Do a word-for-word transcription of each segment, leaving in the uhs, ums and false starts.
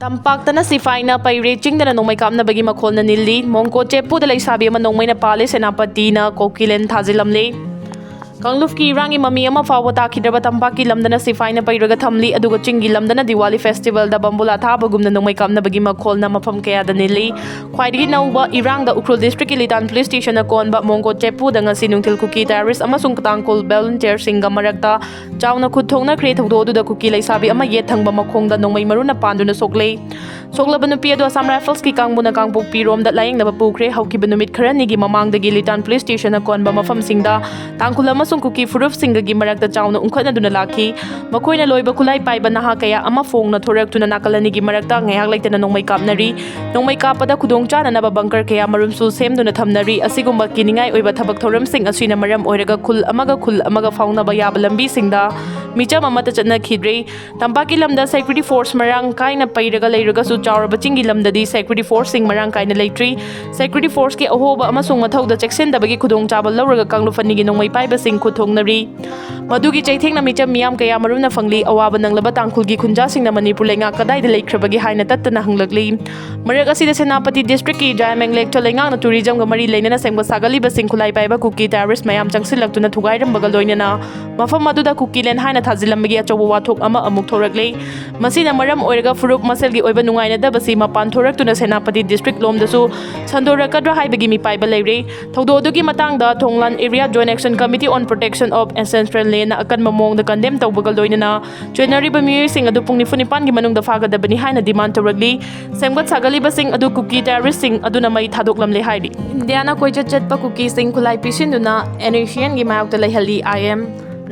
ꯇꯝꯄꯥꯛꯇꯅ ꯁꯤꯐꯥꯏꯅ ꯄꯩꯔꯦ, ꯆꯤꯡꯗꯅ ꯅꯣꯡꯃꯩ ꯀꯥꯞꯅꯕꯒꯤ ꯃꯈꯣꯜꯅ ꯅꯤꯜꯂꯤ꯫ ꯃꯣꯡꯀꯣ ꯆꯦꯄꯨꯗ ꯂꯩꯁꯥꯕꯤ ꯑꯃ ꯅꯣꯡꯃꯩꯅ ꯄꯥꯜꯂꯦ, ꯁꯦꯅꯥꯄꯇꯤꯅ ꯀꯣꯀꯤꯂꯦꯟ ꯊꯥꯖꯤꯜꯂꯝꯂꯦ꯫ ꯀꯥꯡꯂꯨꯞꯀꯤ ꯏꯔꯥꯡꯒꯤ ꯃꯃꯤ ꯑꯃ ꯐꯥꯎꯕ ꯇꯥꯈꯤꯗ꯭ꯔꯕ ꯇꯝꯄꯥꯛꯀꯤ ꯂꯝꯗꯅ ꯁꯤꯐꯥꯏꯅ ꯄꯩꯔꯒ ꯊꯝꯂꯤ, ꯑꯗꯨꯒ ꯆꯤꯡꯒꯤ ꯂꯝꯗꯅ ꯗꯤꯋꯥꯂꯤ ꯐꯦꯁꯇꯤꯚꯦꯜꯗ ꯕꯝꯕꯨꯂꯥ ꯊꯥꯕꯒꯨꯝꯅ ꯅꯣꯡꯃꯩ ꯀꯥꯞꯅꯕꯒꯤ ꯃꯈꯣꯜꯅ ꯃꯐꯝ ꯀꯌꯥꯗ ꯅꯤꯜꯂꯤ꯫ ꯈ꯭ꯋꯥꯏꯗꯒꯤ ꯅꯧꯕ ꯏꯔꯥꯡꯗ ꯎꯈ꯭ꯔꯨꯜ ꯗꯤꯁꯇ꯭ꯔꯤꯛꯀꯤ ꯂꯤꯇꯥꯟ ꯄꯨꯂꯤꯁ ꯁ꯭ꯇꯦꯁꯟꯅ ꯀꯣꯟꯕ ꯃꯣꯡꯀꯣ ꯆꯦꯄꯨꯗ ꯉꯁꯤ ꯅꯨꯡꯊꯤꯜ ꯀꯨꯀꯤ ꯇꯦꯔꯣꯔꯤꯁ꯭ꯠ ꯑꯃꯁꯨꯡ ꯇꯥꯡꯈꯨꯜ ꯚꯣꯂꯨꯟꯇꯤꯌꯔꯁꯤꯡꯒ ꯃꯔꯛꯇ ꯆꯥꯎꯅ ꯈꯨꯠ ꯊꯣꯛꯅꯈ꯭ꯔꯦ꯫ ꯊꯧꯗꯣꯛ ꯑꯗꯨꯗ ꯀꯨꯀꯤ ꯂꯩꯁꯥꯕꯤ ꯑꯃ ꯌꯦꯠ ꯊꯪꯕ ꯃꯈꯣꯡꯗ ꯅꯣꯡꯃꯩ ꯃꯔꯨꯅ ꯄꯥꯟꯗꯨꯅ ꯁꯣꯛꯂꯦ꯫ ꯁꯣꯛꯂꯕ ꯅꯨꯄꯤ ꯑꯗꯨ ꯑꯁꯥꯝ ꯔꯥꯏꯐꯜꯁꯀꯤ ꯀꯥꯡꯕꯨꯅ ꯀꯥꯡꯄꯣꯛꯄꯤꯔꯣꯝꯗ ꯂꯥꯌꯦꯡꯅꯕ ꯄꯨꯈ꯭ꯔꯦ꯫ ꯍꯧꯈꯤꯕ ꯅꯨꯃꯤꯠ ꯈꯔꯅꯤꯒꯤ ꯃꯃꯥꯡꯗꯒꯤ ꯂꯤꯇꯥꯟ ꯄꯨꯂꯤꯁ ꯁ꯭ꯇꯦꯁꯟꯅ ꯀꯣꯟꯕ ꯃꯐꯝꯁꯤꯡꯗ ꯇꯥꯡꯈꯨꯜ ꯑꯃꯁꯨꯡ ꯀꯨꯀꯤ ꯐꯨꯔꯨꯞꯁꯤꯡꯒꯒꯤ ꯃꯔꯛꯇ ꯆꯥꯎꯅ ꯎꯪꯈꯠꯅꯗꯨꯅ ꯂꯥꯛꯈꯤ꯫ ꯃꯈꯣꯏꯅ ꯂꯣꯏꯕ ꯈꯨꯠꯂꯥꯏ ꯄꯥꯏꯕ ꯅꯍꯥ ꯀꯌꯥ ꯑꯃ ꯐꯣꯡꯅ ꯊꯣꯔꯛꯇꯨꯅ ꯅꯥꯀꯜ ꯑꯅꯤꯒꯤ ꯃꯔꯛꯇ ꯉꯥꯏꯍꯥꯛ ꯂꯩꯇꯅ ꯅꯣꯡꯃꯩ ꯀꯥꯞꯅꯔꯤ꯫ ꯅꯣꯡꯃꯩ ꯀꯥꯞꯄꯗ ꯈꯨꯗꯣꯡ ꯆꯥꯅꯅꯕ ꯕꯪꯀꯔ ꯀꯌꯥ ꯃꯔꯨꯝꯁꯨ ꯁꯦꯝꯗꯨꯅ ꯊꯝꯅꯔꯤ꯫ ꯑꯁꯤꯒꯨꯝꯕ ꯀꯤꯅꯤꯡꯉꯥꯏ ꯑꯣꯏꯕ ꯊꯕꯛ ꯊꯧꯔꯝꯁꯤꯡ ꯑꯁꯤꯅ ꯃꯔꯝ ꯑꯣꯏꯔꯒ ꯈꯨꯜ ꯑꯃꯒ ꯈꯨꯜ ꯑꯃꯒ ꯐꯥꯎꯅꯕ ꯌꯥꯕ ꯂꯝꯕꯤꯁꯤꯡꯗ ꯃꯤꯆꯝ ꯑꯃꯠꯇ ꯆꯠꯅꯈꯤꯗ꯭ꯔꯦ꯫ ꯇꯝꯄꯥꯛꯀꯤ ꯂꯝꯗ ꯁꯦꯀ꯭ꯌꯨꯔꯤꯇꯤ ꯐꯣꯔꯁ ꯃꯔꯥꯡ ꯀꯥꯏꯅ ꯄꯩꯔꯒ ꯂꯩꯔꯒꯁꯨ, ꯆꯥꯎꯔꯕ ꯆꯤꯡꯒꯤ ꯂꯝꯗꯗꯤ ꯁꯦꯀ꯭ꯌꯨꯔꯤꯇꯤ ꯐꯣꯔꯁꯁꯤꯡ ꯃꯔꯥꯡ ꯀꯥꯏꯅ ꯂꯩꯇ꯭ꯔꯤ꯫ ꯁꯦꯀ꯭ꯌꯨꯔꯤꯇꯤ ꯐꯣꯔꯁꯀꯤ ꯑꯍꯣꯕ ꯑꯃꯁꯨꯡ ꯃꯊꯧꯗ ꯆꯦꯛꯁꯤꯟꯗꯕꯒꯤ ꯈꯨꯗꯣꯡꯆꯥꯕ ꯂꯧꯔꯒ ꯀꯥꯡꯂꯨꯞ ꯑꯅꯤꯒꯤ ꯅꯣꯡꯃꯩ ꯄꯥꯏꯕꯁꯤꯡ ꯈꯨꯠ ꯊꯣꯛꯅꯔꯤ꯫ ꯃꯗꯨꯒꯤ ꯆꯩꯊꯦꯡꯅ ꯃꯤꯆꯝ ꯃꯤꯌꯥꯝ ꯀꯌꯥ ꯃꯔꯨꯝꯅ ꯐꯪꯂꯤ꯫ ꯑꯋꯥꯕ ꯅꯪꯂꯕ ꯇꯥꯡꯈꯨꯜꯒꯤ ꯈꯨꯟꯖꯥꯁꯤꯡꯅ ꯃꯅꯤꯄꯨꯔ ꯂꯩꯉꯥꯛ ꯀꯗꯥꯏꯗ ꯂꯩꯈ꯭ꯔꯕꯒꯦ ꯍꯥꯏꯅ ꯇꯠꯇꯅ ꯍꯪꯂꯛꯂꯤ꯫ ꯃꯔꯛ ꯑꯁꯤꯗ ꯁꯦꯅꯥꯄꯇꯤ ꯗꯤꯁꯇ꯭ꯔꯤꯛꯀꯤ ꯖꯥꯏꯃꯦꯡ ꯂꯦꯛꯇ ꯂꯩꯉꯥꯛꯅ ꯇꯨꯔꯤꯖꯝꯒ ꯃꯔꯤ ꯂꯩꯅꯅ ꯁꯦꯝꯒꯠ ꯁꯥꯒꯠꯂꯤꯕꯁꯤꯡ ꯈꯨꯠꯂꯥꯏ ꯄꯥꯏꯕ ꯀꯨꯀꯤ ꯇꯦꯔꯣꯔꯤꯁ꯭ꯠ ꯃꯌꯥꯝ ꯆꯪꯁꯤꯜꯂꯛꯇꯨꯅ ꯊꯨꯒꯥꯏꯔꯝꯕꯒ ꯂꯣꯏꯅꯅ ꯃꯐꯝ ꯑꯗꯨꯗ ꯀꯨꯀꯤꯂꯦꯟ ꯍꯥꯏꯅ ꯊꯥꯖꯤꯜꯂꯝꯕꯒꯤ ꯑꯆꯧꯕ ꯋꯥꯊꯣꯛ ꯑꯃ ꯑꯃꯨꯛ ꯊꯣꯔꯛꯂꯦ꯫ ꯃꯁꯤꯅ ꯃꯔꯝ ꯑꯣꯏꯔꯒ ꯐꯨꯔꯨꯞ ꯃꯁꯦꯜꯒꯤ ꯑꯣꯏꯕ ꯅꯨꯡꯉꯥꯏꯅꯗꯕꯁꯤ ꯃꯄꯥꯟ ꯊꯣꯔꯛꯇꯨꯅ ꯁꯦꯅꯥꯄꯇꯤ ꯗꯤꯁꯇ꯭ꯔꯤꯛ ꯂꯣꯝꯗꯁꯨ ꯁꯟꯗꯣꯔꯛꯀꯗ꯭ꯔꯥ ꯍꯥꯏꯕꯒꯤ ꯃꯤꯄꯥꯏꯕ ꯂꯩꯔꯦ꯫ ꯊꯧꯗꯣꯛ ꯑꯗꯨꯒꯤ ꯃꯇꯥꯡꯗ ꯊꯣꯡꯂꯥꯟ Area Joint Action Committee on Protection of Ancestral Land-ꯅ ꯑꯀꯟꯕ ꯃꯑꯣꯡꯗ ꯀꯟꯗꯦꯝ ꯇꯧꯕꯒ ꯂꯣꯏꯅꯅ ꯆꯦꯟꯅꯔꯤꯕ ꯃꯤꯑꯣꯏꯁꯤꯡ ꯑꯗꯨ ꯄꯨꯡ ꯅꯤꯐꯨ ꯅꯤꯄꯥꯟꯒꯤ ꯃꯅꯨꯡꯗ ꯐꯥꯒꯗꯕꯅꯤ ꯍꯥꯏꯅ ꯗꯤꯃꯥꯟ ꯇꯧꯔꯛꯂꯤ꯫ ꯁꯦꯝꯒꯠ ꯁꯥꯒꯠꯂꯤꯕꯁꯤꯡ ꯑꯗꯨ ꯀꯨꯀꯤ ꯇꯦꯔꯣꯔꯤꯁ꯭ꯠꯁꯤꯡ ꯑꯗꯨꯅ ꯃꯩ ꯊꯥꯗꯣꯛꯂꯝꯂꯦ ꯍꯥꯏꯔꯤ꯫ ꯏꯟꯗꯤꯌꯥꯅ ꯀꯣꯏꯆꯠ ꯆꯠꯄ ꯀꯨꯀꯤꯁꯤꯡ ꯈꯨꯠꯂꯥꯏ ꯄꯤꯁꯤꯟꯗꯨꯅ NSCN-ꯒꯤ ꯃꯥꯌꯣꯛꯇ ꯂꯩꯍꯜꯂꯤ꯫ IM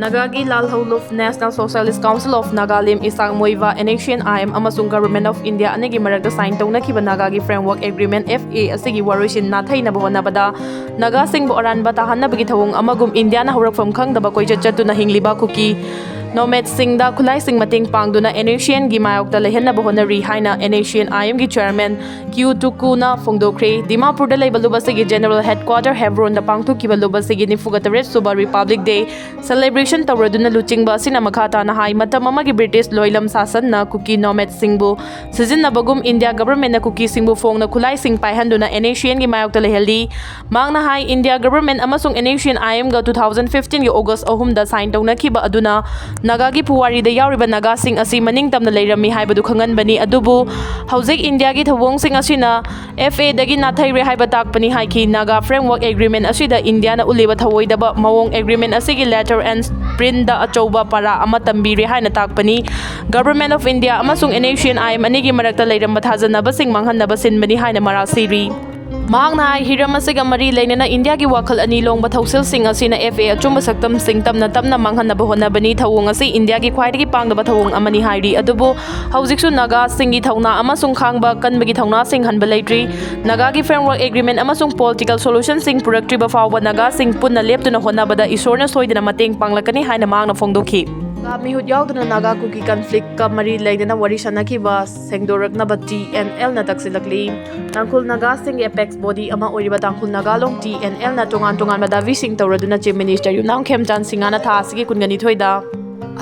ꯅꯥꯒꯥꯒꯤ ꯂꯥꯜꯍꯧꯂꯨꯞ National Socialist Council of Nagalim, ꯏꯁꯥꯡ ꯃꯣꯏꯚꯥ, NSCN-IM ꯑꯃꯁꯨꯡ Government of India ꯑꯅꯤꯒꯤ ꯃꯔꯛꯇ ꯁꯥꯏꯟ ꯇꯧꯅꯈꯤꯕ ꯅꯥꯒꯥꯒꯤ Framework Agreement, FA, ꯑꯁꯤꯒꯤ ꯋꯥꯔꯣꯏꯁꯤꯟ ꯅꯥꯊꯩꯅꯕ ꯍꯣꯠꯅꯕꯗ ꯅꯥꯒꯥꯁꯤꯡꯕꯨ ꯑꯔꯥꯟꯕ ꯇꯥꯍꯟꯅꯕꯒꯤ ꯊꯧꯑꯣꯡ ꯑꯃꯒꯨꯝ ꯏꯟꯗꯤꯌꯥꯅ ꯍꯧꯔꯛꯐꯝ ꯈꯪꯗꯕ ꯀꯣꯏꯆꯠ ꯆꯠꯇꯨꯅ ꯍꯤꯡꯂꯤꯕ ꯀꯨꯀꯤ ꯅꯣꯃꯦꯗꯁꯤꯡꯗ ꯈꯨꯠꯂꯥꯏꯁꯤꯡ ꯃꯇꯦꯡ ꯄꯥꯡꯗꯨꯅ NSCN-ꯒꯤ ꯃꯥꯌꯣꯛꯇ ꯂꯩꯍꯟꯅꯕ ꯍꯣꯠꯅꯔꯤ ꯍꯥꯏꯅ NSCN-IM-ꯒꯤ ꯆꯦꯌꯔꯃꯦꯟ ꯀ꯭ꯌꯨ ꯇꯨꯀꯨꯅ ꯐꯣꯡꯗꯣꯛꯈ꯭ꯔꯦ꯫ ꯗꯤꯃꯥꯄꯨꯔꯗ ꯂꯩꯕ ꯂꯨꯞ ꯑꯁꯤꯒꯤ ꯖꯦꯅꯔꯦꯜ ꯍꯦꯗꯀ꯭ꯋꯥꯇꯔ ꯍꯦꯕ꯭ꯔꯣꯟꯗ ꯄꯥꯡꯊꯣꯛꯈꯤꯕ ꯂꯨꯞ ꯑꯁꯤꯒꯤ ꯅꯤꯐꯨꯒ ꯇꯔꯦꯠ ꯁꯨꯕ ꯔꯤꯄꯕ꯭ꯂꯤꯛ ꯗꯦ ꯁꯦꯂꯦꯕ꯭ꯔꯦꯁꯟ ꯇꯧꯔꯗꯨꯅ ꯂꯨꯆꯤꯡꯕ ꯑꯁꯤꯅ ꯃꯈꯥ ꯇꯥꯅ ꯍꯥꯏ, ꯃꯇꯝ ꯑꯃꯒꯤ ꯕ꯭ꯔꯤꯇꯤꯁ ꯂꯣꯏꯂꯝ ꯁꯥꯁꯟꯅ ꯀꯨꯀꯤ ꯅꯣꯃꯦꯗꯁꯤꯡꯕꯨ ꯁꯤꯖꯤꯟꯅꯕꯒꯨꯝ ꯏꯟꯗꯤꯌꯥ ꯒꯚꯔꯟꯃꯦꯟꯠꯅ ꯀꯨꯀꯤꯁꯤꯡꯕꯨ ꯐꯣꯡꯅ ꯈꯨꯠꯂꯥꯏꯁꯤꯡ ꯄꯥꯏꯍꯟꯗꯨꯅ NSCNꯒꯤ ꯃꯥꯌꯣꯛꯇ ꯂꯩꯍꯜꯂꯤ꯫ ꯃꯍꯥꯛꯅ ꯍꯥꯏ, ꯏꯟꯗꯤꯌꯥ ꯒꯚꯔꯟꯃꯦꯟꯠ ꯑꯃꯁꯨꯡ NSCN-IMꯒ two thousand fifteenꯒꯤ August ꯑꯍꯨꯝꯗ sign ꯇꯧꯅꯈꯤꯕ ꯑꯗꯨꯅ ꯅꯥꯒꯥꯒꯤ ꯄꯨꯋꯥꯔꯤꯗ ꯌꯥꯎꯔꯤꯕ ꯅꯥꯒꯥꯁꯤꯡ ꯑꯁꯤ ꯃꯅꯤꯡ ꯇꯝꯅ ꯂꯩꯔꯝꯃꯤ ꯍꯥꯏꯕꯗꯨ ꯈꯪꯍꯟꯕꯅꯤ꯫ ꯑꯗꯨꯕꯨ ꯍꯧꯖꯤꯛ ꯏꯟꯗꯤꯌꯥꯒꯤ ꯊꯧꯑꯣꯡꯁꯤꯡ ꯑꯁꯤꯅ FAꯗꯒꯤ ꯅꯥꯊꯩꯔꯦ ꯍꯥꯏꯕ ꯇꯥꯛꯄꯅꯤ ꯍꯥꯏꯈꯤ꯫ ꯅꯥꯒꯥ Framework Agreement ꯑꯁꯤꯗ ꯏꯟꯗꯤꯌꯥꯅ ꯎꯠꯂꯤꯕ ꯊꯧꯑꯣꯏꯗꯕ ꯃꯑꯣꯡ agreement ꯑꯁꯤꯒꯤ letter and printꯗ ꯑꯆꯧꯕ ꯄꯥꯔꯥ ꯑꯃ ꯇꯝꯕꯤꯔꯦ ꯍꯥꯏꯅ ꯇꯥꯛꯄꯅꯤ꯫ Government of India ꯑꯃꯁꯨꯡ NSCN-IM ꯑꯅꯤꯒꯤ ꯃꯔꯛꯇ ꯂꯩꯔꯝꯕ ꯊꯥꯖꯅꯕꯁꯤꯡ ꯃꯥꯡꯍꯟꯅꯕ ꯁꯤꯟꯕꯅꯤ ꯍꯥꯏꯅ ꯃꯔꯥꯜ ꯁꯤꯔꯤ꯫ ꯃꯍꯥꯛꯅ ꯍꯥꯏ, ꯍꯤꯔꯝ ꯑꯁꯤꯒ ꯃꯔꯤ ꯂꯩꯅꯅ ꯏꯟꯗꯤꯌꯥꯒꯤ ꯋꯥꯈꯜ ꯑꯅꯤ ꯂꯣꯡꯕ ꯊꯧꯁꯤꯜꯁꯤꯡ ꯑꯁꯤꯅ FA ꯑꯆꯨꯝꯕ ꯁꯛꯇꯝꯁꯤꯡ ꯇꯞꯅ ꯇꯞꯅ ꯃꯥꯡꯍꯟꯅꯕ ꯍꯣꯠꯅꯕꯅꯤ꯫ ꯊꯧꯑꯣꯡ ꯑꯁꯤ ꯏꯟꯗꯤꯌꯥꯒꯤ ꯈ꯭ꯋꯥꯏꯗꯒꯤ ꯄꯥꯡꯗꯕ ꯊꯧꯑꯣꯡ ꯑꯃꯅꯤ ꯍꯥꯏꯔꯤ꯫ ꯑꯗꯨꯕꯨ ꯍꯧꯖꯤꯛꯁꯨ ꯅꯥꯒꯥꯁꯤꯡꯒꯤ ꯊꯧꯅꯥ ꯑꯃꯁꯨꯡ ꯈꯥꯡꯕ ꯀꯟꯕꯒꯤ ꯊꯧꯅꯥꯁꯤꯡ ꯍꯟꯕ ꯂꯩꯇ꯭ꯔꯤ꯫ ꯅꯥꯒꯥꯒꯤ Framework Agreement ꯑꯃꯁꯨꯡ political solutionꯁꯤꯡ ꯄꯨꯔꯛꯇ꯭ꯔꯤꯕ ꯐꯥꯎꯕ ꯅꯥꯒꯥꯁꯤꯡ ꯄꯨꯟꯅ ꯂꯦꯞꯇꯨꯅ ꯍꯣꯠꯅꯕꯗ ꯏꯁꯣꯔꯅ ꯁꯣꯏꯗꯅ ꯃꯇꯦꯡ ꯄꯥꯡꯂꯛꯀꯅꯤ ꯍꯥꯏꯅ ꯃꯍꯥꯛꯅ ꯐꯣꯡꯗꯣꯛꯈꯤ꯫ ꯅꯥꯒꯥ ꯃꯤꯍꯨꯠ ꯌꯥꯎꯗꯅ ꯅꯥꯒꯥ ꯀꯨꯀꯤ conflictꯀ ꯃꯔꯤ ꯂꯩꯅꯅ ꯋꯥꯔꯤ ꯁꯥꯅꯈꯤꯕ ꯁꯦꯡꯗꯣꯔꯛꯅꯕ TNLꯅ ꯇꯛꯁꯤꯜꯂꯛꯂꯤ꯫ ꯇꯥꯡꯈꯨꯜ ꯅꯥꯒꯥꯁꯤꯡꯒꯤ apex body ꯑꯃ ꯑꯣꯏꯔꯤꯕ ꯇꯥꯡꯈꯨꯜ ꯅꯥꯒꯥ ꯂꯣꯡ TNLꯅ ꯇꯣꯉꯥꯟ ꯇꯣꯉꯥꯟꯕ ꯗꯥꯕꯤꯁꯤꯡ ꯇꯧꯔꯗꯨꯅ Chief Minister ꯌꯨꯝꯅꯥꯝ ꯈꯦꯝꯆꯥꯟ ꯁꯤꯡꯍꯅ ꯊꯥ ꯑꯁꯤꯒꯤ ꯀꯨꯟꯒ ꯅꯤꯊꯣꯏꯗ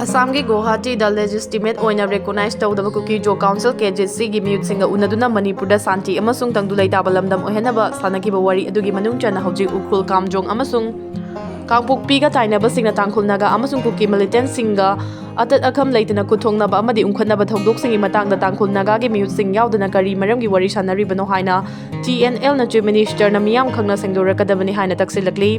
ꯑꯁꯥꯝꯒꯤ ꯒꯨꯋꯥꯍꯥꯇꯤꯗ legitimate ꯑꯣꯏꯅ recognize ꯇꯧꯗꯕ ꯀꯨꯀꯤ ꯖꯣ council KJCꯒꯤ ꯃꯤꯍꯨꯠꯁꯤꯡꯒ ꯎꯅꯗꯨꯅ ꯃꯅꯤꯄꯨꯔꯗ ꯁꯥꯟꯇꯤ ꯑꯃꯁꯨꯡ ꯇꯪꯗꯨ ꯂꯩꯇꯥꯕ ꯂꯝꯗꯝ ꯑꯣꯏꯍꯟꯅꯕ ꯁꯥꯟꯅꯈꯤꯕ ꯋꯥꯔꯤ ꯑꯗꯨꯒꯤ ꯃꯅꯨꯡ ꯆꯟꯅ ꯍꯧꯖꯤꯛ ꯎꯈ꯭ꯔꯨꯜ, ꯀꯥꯝꯖꯣꯡ ꯑꯃꯁꯨꯡ ꯀꯥꯡꯄꯣꯛꯄꯤꯒ ꯇꯥꯏꯅꯕꯁꯤꯡꯅ ꯇꯥꯡꯈꯨꯜ ꯅꯥꯒꯥ ꯑꯃꯁꯨꯡ ꯀꯨꯀꯤ militantꯁꯤꯡꯒ ꯑꯇꯠ ꯑꯈꯝ ꯂꯩꯇꯅ ꯈꯨꯠꯊꯣꯡꯅꯕ ꯑꯃꯗꯤ ꯎꯪꯈꯠꯅꯕ ꯊꯧꯗꯣꯛꯁꯤꯡꯒꯤ ꯃꯇꯥꯡꯗ ꯇꯥꯡꯈꯨꯜ ꯅꯥꯒꯥꯒꯤ ꯃꯤꯍꯨꯠꯁꯤꯡ ꯌꯥꯎꯗꯅ ꯀꯔꯤ ꯃꯔꯝꯒꯤ ꯋꯥꯔꯤ ꯁꯥꯟꯅꯔꯤꯕꯅꯣ ꯍꯥꯏꯅ TNLꯅ Chief Ministerꯅ ꯃꯤꯌꯥꯝ ꯈꯪꯅ ꯁꯦꯡꯗꯣꯔꯛꯀꯗꯕꯅꯤ ꯍꯥꯏꯅ ꯇꯛꯁꯤꯜꯂꯛꯂꯤ꯫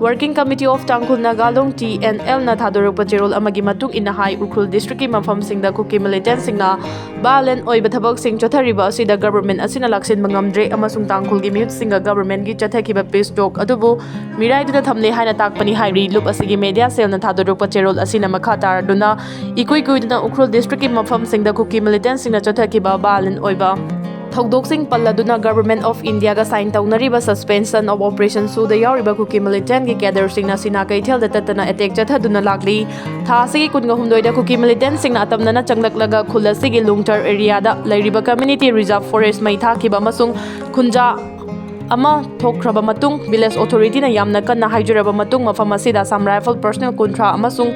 Working Committee of Tangkhul Naga Long TNLꯅ ꯊꯥꯗꯣꯔꯛꯄ ꯆꯦꯔꯣꯜ ꯑꯃꯒꯤ ꯃꯇꯨꯡ ꯏꯟꯅ ꯍꯥꯏ, ꯎꯈ꯭ꯔꯨꯜ districtꯀꯤ ꯃꯐꯝꯁꯤꯡꯗ ꯀꯨꯀꯤ militantꯁꯤꯡꯅ violent ꯑꯣꯏꯕ ꯊꯕꯛꯁꯤꯡ ꯆꯠꯊꯔꯤꯕ ꯑꯁꯤꯗ government ꯑꯁꯤꯅ ꯂꯥꯛꯁꯤꯟꯕ ꯉꯝꯗ꯭ꯔꯦ ꯑꯃꯁꯨꯡ ꯇꯥꯡꯈꯨꯜꯒꯤ ꯃꯤꯍꯨꯠꯁꯤꯡꯒ governmentꯀꯤ ꯆꯠꯊꯈꯤꯕ peace talk ꯑꯗꯨꯕꯨ ꯃꯤꯔꯥꯏꯗꯨꯅ ꯊꯝꯂꯦ ꯍꯥꯏꯅ ꯇꯥꯛꯄꯅꯤ ꯍꯥꯏꯔꯤ꯫ ꯂꯨꯞ ꯑꯁꯤꯒꯤ media cellꯅ ꯊꯥꯗꯣꯔꯛꯄ ꯆꯦꯔꯣꯜ ꯑꯁꯤꯅ ꯃꯈꯥ ꯇꯥꯔꯗꯨꯅ ꯏꯀꯨꯏ ꯀꯨꯏꯗꯅ ꯎꯈ꯭ꯔꯨꯜ districtꯀꯤ ꯃꯐꯝꯁꯤꯡꯗ ꯀꯨꯀꯤ militantꯁꯤꯡꯅ ꯆꯠꯊꯈꯤꯕ violent ꯑꯣꯏꯕ ꯊꯧꯗꯣꯛꯁꯤꯡ ꯄꯜꯂꯗꯨꯅ Government of Indiaꯒ sign ꯇꯧꯅꯔꯤꯕ Suspension of Operations SoOda ꯌꯥꯎꯔꯤꯕ ꯀꯨꯀꯤ militantꯀꯤ cadreꯁꯤꯡꯅ ꯁꯤꯅꯥ ꯀꯩꯊꯦꯜꯗ ꯇꯠꯇꯅ attack ꯆꯠꯊꯗꯨꯅ ꯂꯥꯛꯂꯤ꯫ ꯊꯥ ꯑꯁꯤꯒꯤ ꯀꯨꯟꯒ ꯍꯨꯝꯗꯣꯏꯗ ꯀꯨꯀꯤ militantꯁꯤꯡꯅ ꯑꯇꯝꯅꯅ ꯆꯪꯂꯛꯂꯒ ꯈꯨꯜ ꯑꯁꯤꯒꯤ ꯂꯨꯡꯇꯔ areaꯗ ꯂꯩꯔꯤꯕ community reserve forest ꯃꯩ ꯊꯥꯈꯤꯕ ꯑꯃꯁꯨꯡ ꯈꯨꯟꯖꯥ ꯑꯃ ꯊꯣꯛꯈ꯭ꯔꯕ ꯃꯇꯨꯡ, village authority ꯅ ꯌꯥꯝꯅ ꯀꯟꯅ ꯍꯥꯏꯖꯔꯕ ꯃꯇꯨꯡ, ꯃꯐꯝ ꯑꯁꯤꯗ Assam Rifle personnel ꯀꯨꯟꯊ꯭ꯔꯥ ꯑꯃꯁꯨꯡ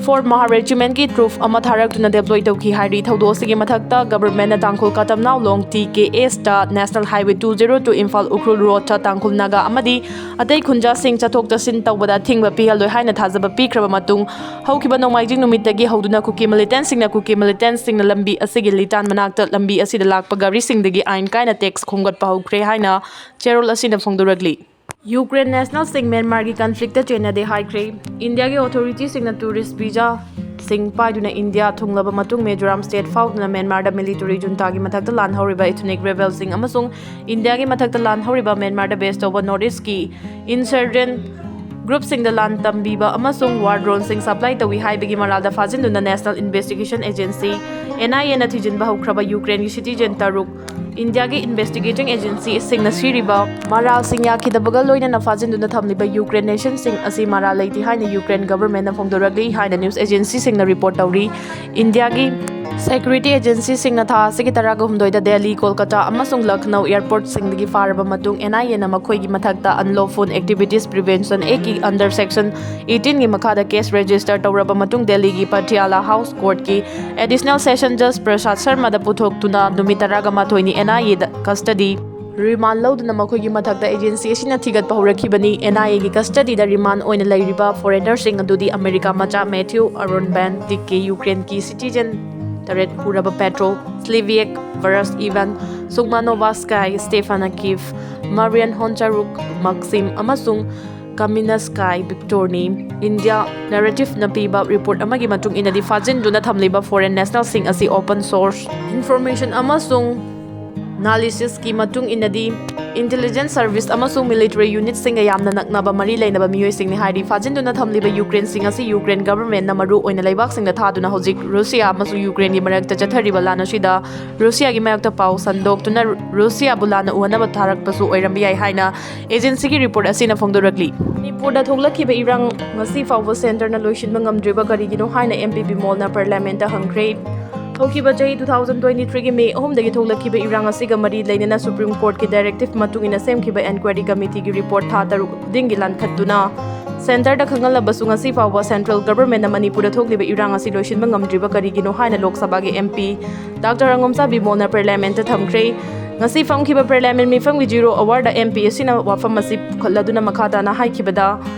four Mahar Regiment ꯀꯤ troop ꯑꯃ ꯊꯥꯔꯛꯇꯨꯅ deploy ꯇꯧꯈꯤ ꯍꯥꯏꯔꯤ꯫ ꯊꯧꯗꯣꯛ ꯑꯁꯤꯒꯤ ꯃꯊꯛꯇ, government ꯅ ꯇꯥꯡꯈꯨꯜ ꯀꯇꯝꯅꯥꯎ ꯂꯣꯡ T K S ꯇ National Highway two zero two Imphal Ukhrul road ꯇ ꯇꯥꯡꯈꯨꯜ ꯅꯥꯒꯥ ꯑꯃꯗꯤ ꯑꯇꯩ ꯈꯨꯟꯖꯥꯁꯤꯡ ꯆꯠꯊꯣꯛ ꯆꯠꯁꯤꯟ ꯇꯧꯕꯗ ꯑꯊꯤꯡꯕ ꯄꯤꯍꯜꯂꯣꯏ ꯍꯥꯏꯅ ꯊꯥꯖꯕ ꯄꯤꯈ꯭ꯔꯕ ꯃꯇꯨꯡ, ꯍꯧꯈꯤꯕ ꯅꯣꯡꯃꯥꯏꯖꯤꯡ ꯅꯨꯃꯤꯠꯇꯒꯤ ꯍꯧꯗꯨꯅ ꯀꯨꯀꯤ militant ꯁꯤꯡꯅ ꯀꯨꯀꯤ militant ꯁꯤꯡꯅ ꯂꯝꯕꯤ ꯑꯁꯤꯒꯤ ꯂꯤꯇꯥꯟ ꯃꯅꯥꯛꯇ ꯂꯝꯕꯤ ꯑꯁꯤꯗ ꯂꯥꯛꯄ ꯒꯥꯔꯤꯁꯤꯡꯗꯒꯤ ꯑꯥꯏꯟ ꯀꯥꯏꯅ tax ꯈꯣꯝꯒꯠꯄ ꯍꯧꯈ꯭ꯔꯦ ꯍꯥꯏꯅ ꯆꯦꯔꯣꯜ ꯑꯁꯤꯅ ꯐꯣꯡꯗꯣꯔꯛꯂꯤ꯫ ꯌꯨꯀ꯭ꯔꯦꯟ national ꯁꯤꯡ ꯃ꯭ꯌꯥꯟꯃꯥꯔꯒꯤ conflict ꯇ ꯆꯦꯟꯅꯗꯦ ꯍꯥꯏꯈ꯭ꯔꯦ꯫ ꯏꯟꯗꯤꯌꯥꯒꯤ authority ꯁꯤꯡꯅ tourist visa ꯁꯤꯡ ꯄꯥꯏꯗꯨꯅ ꯏꯟꯗꯤꯌꯥ ꯊꯨꯡꯂꯕ ꯃꯇꯨꯡ ꯃꯤꯖꯣꯔꯥꯝ state ꯐꯥꯎꯗꯨꯅ ꯃ꯭ꯌꯥꯟꯃꯥꯔꯗ military junta ꯒꯤ ꯃꯊꯛꯇ ꯂꯥꯟ ꯍꯧꯔꯤꯕ ethnic rebel ꯁꯤꯡ ꯑꯃꯁꯨꯡ ꯏꯟꯗꯤꯌꯥꯒꯤ ꯃꯊꯛꯇ ꯂꯥꯟ ꯍꯧꯔꯤꯕ ꯃ꯭ꯌꯥꯟꯃꯥꯔꯗ base ꯇꯧꯕ North East ꯀꯤ insurgent group ꯁꯤꯡꯗ ꯂꯥꯟ ꯇꯝꯕꯤꯕ ꯑꯃꯁꯨꯡ war drone ꯁꯤꯡ supply ꯇꯧꯏ ꯍꯥꯏꯕꯒꯤ ꯃꯔꯥꯜꯗ ꯐꯥꯖꯤꯟꯗꯨꯅ National Investigation Agency, N I A ꯅ ꯊꯤꯖꯤꯟꯕ ꯍꯧꯈ꯭ꯔꯕ ꯌꯨꯀ꯭ꯔꯦꯟꯒꯤ citizen ꯇꯔꯨꯛ, ꯏꯟꯗꯤꯌꯥꯒꯤ investigating agency ꯁꯤꯡꯅ ꯁꯤꯔꯤꯕ ꯃꯔꯥꯜꯁꯤꯡ ꯌꯥꯈꯤꯗꯕꯒ ꯂꯣꯏꯅꯅ ꯐꯥꯖꯤꯟꯗꯨꯅ ꯊꯝꯂꯤꯕ ꯌꯨꯀ꯭ꯔꯦꯟ nation ꯁꯤꯡ ꯑꯁꯤ ꯃꯔꯥꯜ ꯂꯩꯇꯦ ꯍꯥꯏꯅ ꯌꯨꯀ꯭ꯔꯦꯟ government ꯅ ꯐꯣꯡꯗꯣꯔꯛꯂꯤ ꯍꯥꯏꯅ news agency ꯁꯤꯡꯅ report ꯇꯧꯔꯤ꯫ ꯏꯟꯗꯤꯌꯥꯒꯤ security agency ꯁꯤꯡꯅ ꯊꯥ ꯑꯁꯤꯒꯤ ꯇꯔꯥꯒ ꯍꯨꯝꯗꯣꯏꯗ ꯗꯦꯜꯂꯤ, ꯀꯣꯜꯀꯇꯥ ꯑꯃꯁꯨꯡ ꯂꯈꯅꯧ airport ꯁꯤꯡꯗꯒꯤ ꯐꯥꯔꯕ ꯃꯇꯨꯡ, N I A ꯅ ꯃꯈꯣꯏꯒꯤ ꯃꯊꯛꯇ Unlawful Activities Prevention Act ꯀꯤ under section eighteen ꯒꯤ ꯃꯈꯥꯗ case register ꯇꯧꯔꯕ ꯃꯇꯨꯡ, ꯗꯦꯜꯂꯤꯒꯤ ꯄꯇꯤꯌꯥꯂꯥ house court ꯀꯤ additional session judge ꯄ꯭ꯔꯁꯥꯗ ꯁꯔꯃꯗ ꯄꯨꯊꯣꯛꯇꯨꯅ ꯅꯨꯃꯤꯠ ꯇꯔꯥꯒ ꯃꯥꯊꯣꯏꯅꯤ N I A the custody remand ꯂꯧꯗꯨꯅ ꯃꯈꯣꯏꯒꯤ ꯃꯊꯛꯇ agency ꯑꯁꯤꯅ ꯊꯤꯒꯠꯄ ꯍꯧꯔꯛꯈꯤꯕꯅꯤ꯫ N I A ꯒꯤ custody ꯗ remand ꯑꯣꯏꯅ ꯂꯩꯔꯤꯕ foreigner ꯁꯤꯡ ꯑꯗꯨꯗꯤ ꯑꯃꯦꯔꯤꯀꯥ ꯃꯆꯥ Matthew Aaron Van Dyck, ꯌꯨꯀ꯭ꯔꯦꯟꯒꯤ citizen ꯇꯔꯦꯠ ꯄꯨꯔꯕ Petro Sliviak, Varas Ivan, Sukmanovskaya Stefana Kiev, Marian Honcharuk, Maxim ꯑꯃꯁꯨꯡ Kaminskaya Victor ꯅꯤ꯫ India Narrative ꯅ ꯄꯤꯕ report ꯑꯃꯒꯤ ꯃꯇꯨꯡ ꯏꯟꯅꯗꯤ, ꯐꯥꯖꯤꯟꯗꯨꯅ ꯊꯝꯂꯤꯕ foreign national ꯁꯤꯡ ꯑꯁꯤ open source information ꯑꯃꯁꯨꯡ analysis ꯀꯤ ꯃꯇꯨꯡ ꯏꯟꯅꯗꯤ, intelligence service ꯑꯃꯁꯨꯡ military unit ꯁꯤꯡꯒ ꯌꯥꯝꯅ ꯅꯛꯅꯕ ꯃꯔꯤ ꯂꯩꯅꯕ ꯃꯤꯑꯣꯏꯁꯤꯡꯅꯤ ꯍꯥꯏꯔꯤ꯫ ꯐꯥꯖꯤꯟꯗꯨꯅ ꯊꯝꯂꯤꯕ ꯌꯨꯀ꯭ꯔꯦꯟ ꯁꯤꯡ ꯑꯁꯤ ꯌꯨꯀ꯭ꯔꯦꯟ government ꯅ ꯃꯔꯨ ꯑꯣꯏꯅ ꯂꯩꯕꯥꯛꯁꯤꯡꯗ ꯊꯥꯗꯨꯅ ꯍꯧꯖꯤꯛ ꯔꯨꯁꯤꯌꯥ ꯑꯃꯁꯨꯡ ꯌꯨꯀ꯭ꯔꯦꯟꯒꯤ ꯃꯔꯛꯇ ꯆꯠꯊꯔꯤꯕ ꯂꯥꯟ ꯑꯁꯤꯗ ꯔꯨꯁꯤꯌꯥꯒꯤ ꯃꯥꯌꯣꯛꯇ ꯄꯥꯎ ꯁꯟꯗꯣꯛꯇꯨꯅ ꯔꯨꯁꯤꯌꯥꯕꯨ ꯂꯥꯟꯅ ꯎꯍꯟꯅꯕ ꯊꯥꯔꯛꯄꯁꯨ ꯑꯣꯏꯔꯝꯕ ꯌꯥꯏ ꯍꯥꯏꯅ agency ꯒꯤ report ꯑꯁꯤꯅ ꯐꯣꯡꯗꯣꯔꯛꯂꯤ꯫ ꯃꯅꯤꯄꯨꯔꯗ ꯊꯣꯛꯂꯛꯈꯤꯕ ꯏꯔꯥꯡ ꯉꯁꯤ ꯐꯥꯎꯕ centre ꯅ ꯂꯣꯏꯁꯤꯟꯕ ꯉꯝꯗ꯭ꯔꯤꯕ ꯀꯔꯤꯒꯤꯅꯣ ꯍꯥꯏꯅ M P ꯕꯤꯃꯣꯜꯅ parliament ꯇ ꯍꯪꯈ꯭ꯔꯦ꯫ ꯍꯧꯈꯤꯕ ꯆꯍꯤ two thousand twenty threeꯒꯤ May ꯑꯍꯨꯝꯗꯒꯤ ꯊꯣꯛꯂꯛꯈꯤꯕ ꯏꯔꯥꯡ ꯑꯁꯤꯒ ꯃꯔꯤ ꯂꯩꯅꯅ Supreme Courtꯀꯤ directive ꯃꯇꯨꯡ ꯏꯟꯅ ꯁꯦꯝꯈꯤꯕ inquiry committeeꯒꯤ report ꯊꯥ ꯇꯔꯨꯛ ꯈꯨꯗꯤꯡꯒꯤ ꯂꯥꯟꯈꯠꯇꯨꯅ centreꯗ ꯈꯪꯍꯜꯂꯕꯁꯨ, ꯉꯁꯤ ꯐꯥꯎꯕ central governmentꯅ ꯃꯅꯤꯄꯨꯔꯗ ꯊꯣꯛꯂꯤꯕ ꯏꯔꯥꯡ ꯑꯁꯤ ꯂꯣꯏꯁꯤꯟꯕ ꯉꯝꯗ꯭ꯔꯤꯕ ꯀꯔꯤꯒꯤꯅꯣ ꯍꯥꯏꯅ ꯂꯣꯛ ꯁꯚꯥꯒꯤ MP Doctor ꯑꯉꯣꯝꯆꯥ ꯕꯤꯃꯣꯜꯅ parliamentꯇ ꯊꯝꯈ꯭ꯔꯦ꯫ ꯉꯁꯤ ꯐꯝꯈꯤꯕ parliament ꯃꯤꯐꯝꯒꯤ zero hourꯗ MP ꯑꯁꯤꯅ ꯋꯥꯐꯝ ꯑꯁꯤ ꯄꯨꯈꯠꯂꯗꯨꯅ ꯃꯈꯥ ꯇꯥꯅ ꯍꯥꯏꯈꯤꯕꯗ,